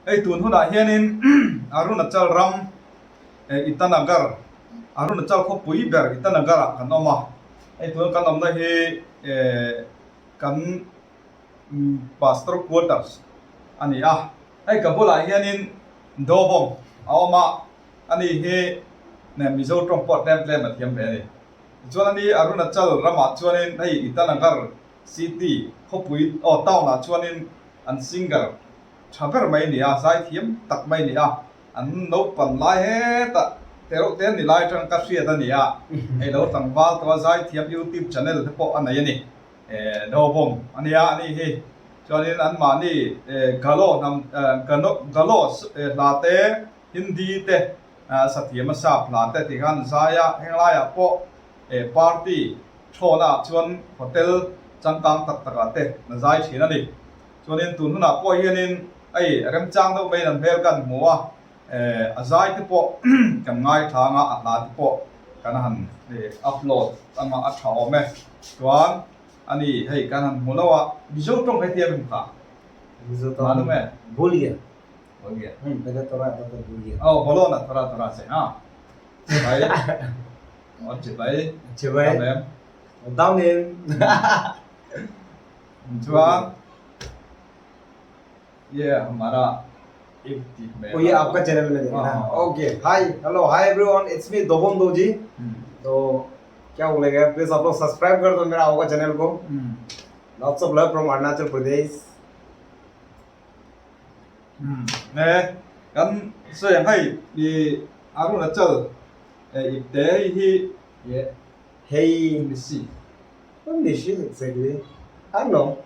Hei tun hunah hianin Arunachal ram Itanagar, Arunachal khawpui ber Itanagar ah kan awm a. Hei tuna kan awmna hi kan Pastor Quarters a ni a. Hei ka bulah hianin Dawbawm a awm a, ani hi Mizo tawng pawh tlem tlem a thiam ve a ni. Tichuan ani Arunachal ramah chuanin hei Itanagar City khawpui aw town ah chuanin an singer tha ber mai a ni a, zaithiam tak mai a ni a, an naupan lai hetah te reuh te an ni lai atang ka hriat a ni a, hei lo tlangval tawh a zaithiam youtube channel te pawh a nei a ni, eh Dawbawm a nia a nih hi, chuanin anmahni eh Galo hnam eh Galo hla te Hindi te sathiam a sap hla te tih khan zai a, heng laiah pawh eh party thawn ah chuan hotel changkang tak tak ah te na zai thin a ni. Chuanin tun hunah pawh hianin hei remchang deuh maiin an hmel kan hmu a, eh a zai te pawh kan ngaithlang a, a hla te pawh kan han upload anga a tha awm e. Chuan a ni hei kan han hmu lo a, Mizo tawng hei tia min kha? Mizo tawng Malum e? Bulia. Bulia. Pehla tora ata to bulia. Aw bolo na tora tora che ha. Chibai. Aw chibai. Chibai. Dam em. Chuan ये हमारा एक टीम में ओ ये आपका चैनल में देखना okay hi hello hi everyone it's me Dobom Doji तो क्या बोलेगा प्लीज आप लोग सब्सक्राइब कर दो मेरा होगा चैनल को lots of love from Arunachal Pradesh ne kan sawi ang hei i Arunachal ipte hei hi ye hei Nisi Nisi exactly I don't know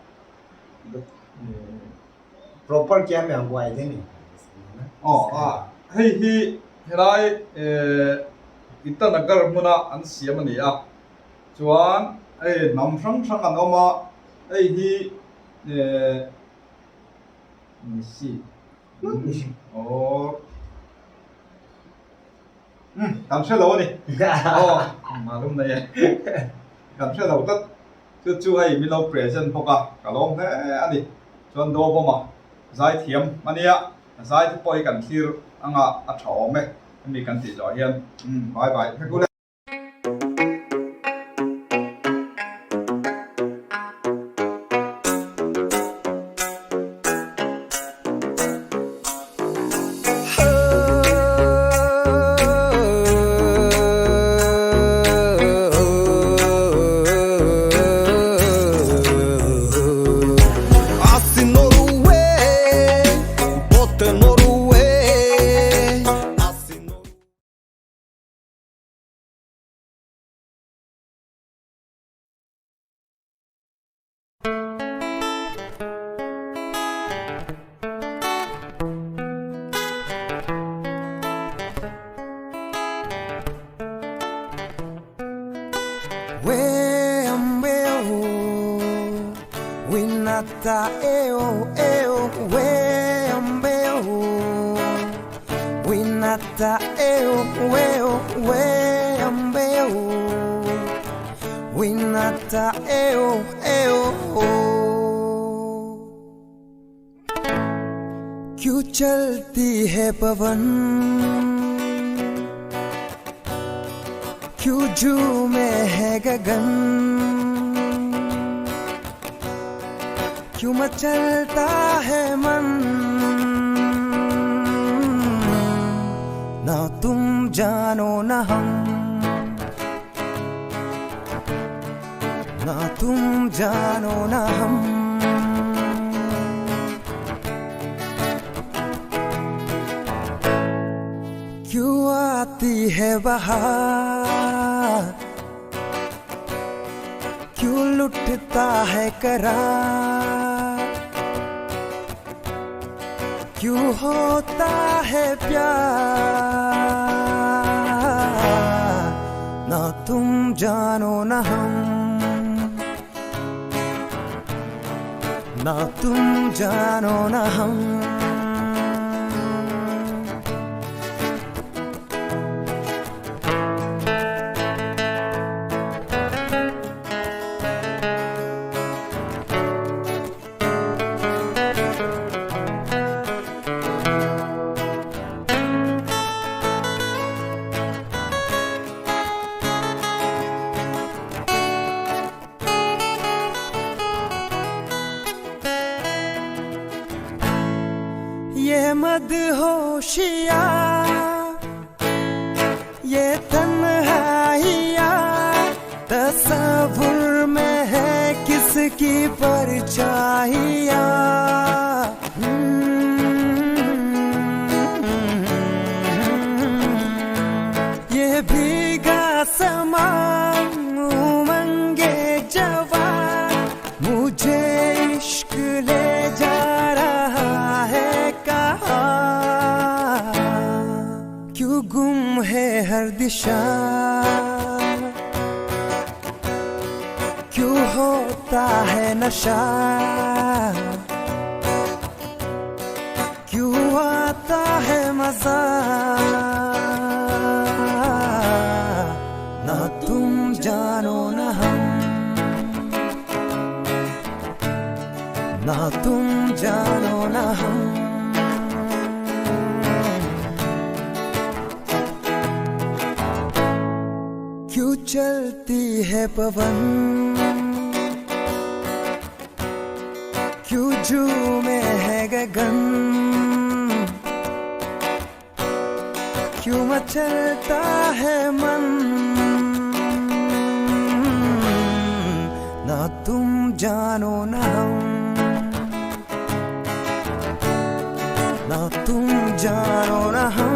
proper क्या में हमको आइडिया नहीं Aw a hei hi helai Itanagar hmuna an siam a ni a chuan hei hnam hrang hrang an awm a hei hi Nisi aw Umm kan hre lo a ni. Aw malum nei e. Kan hre lo tlat. Chu chu hei min lo present bawk a, ka lawm hle a ni. Chuan Dawbawma zaithiam a nia, zai te pawh hi kan thlir anga a tha awm e hemi kan tih zawh hian. Umm bye bye vek ule. क्यों चलती है पवन क्यों झूमे है गगन क्यों मचलता है मन ना तुम जानो ना हम ना तुम जानो ना हम क्यों आती है बहार क्यों लुटता है करार क्यों होता है प्यार ना तुम जानो ना हम ना तुम जानो ना हम ये मदहोशिया ये तन्हाइया तस्वुर में है किसकी परछाइया। ये भीगा समा उमंगे जवा मुझे इश्क ले जा रहा है कहाँ, क्यों गुम है हर दिशा, क्यों होता है नशा, क्यों आता है मजा, ना तुम जानो ना हम, ना तुम जानो ना हम। क्यों चलती है पवन, क्यों झूमे है गगन, क्यों मचलता है मन, ना तुम जानो ना हम, ना तुम जानो ना हम।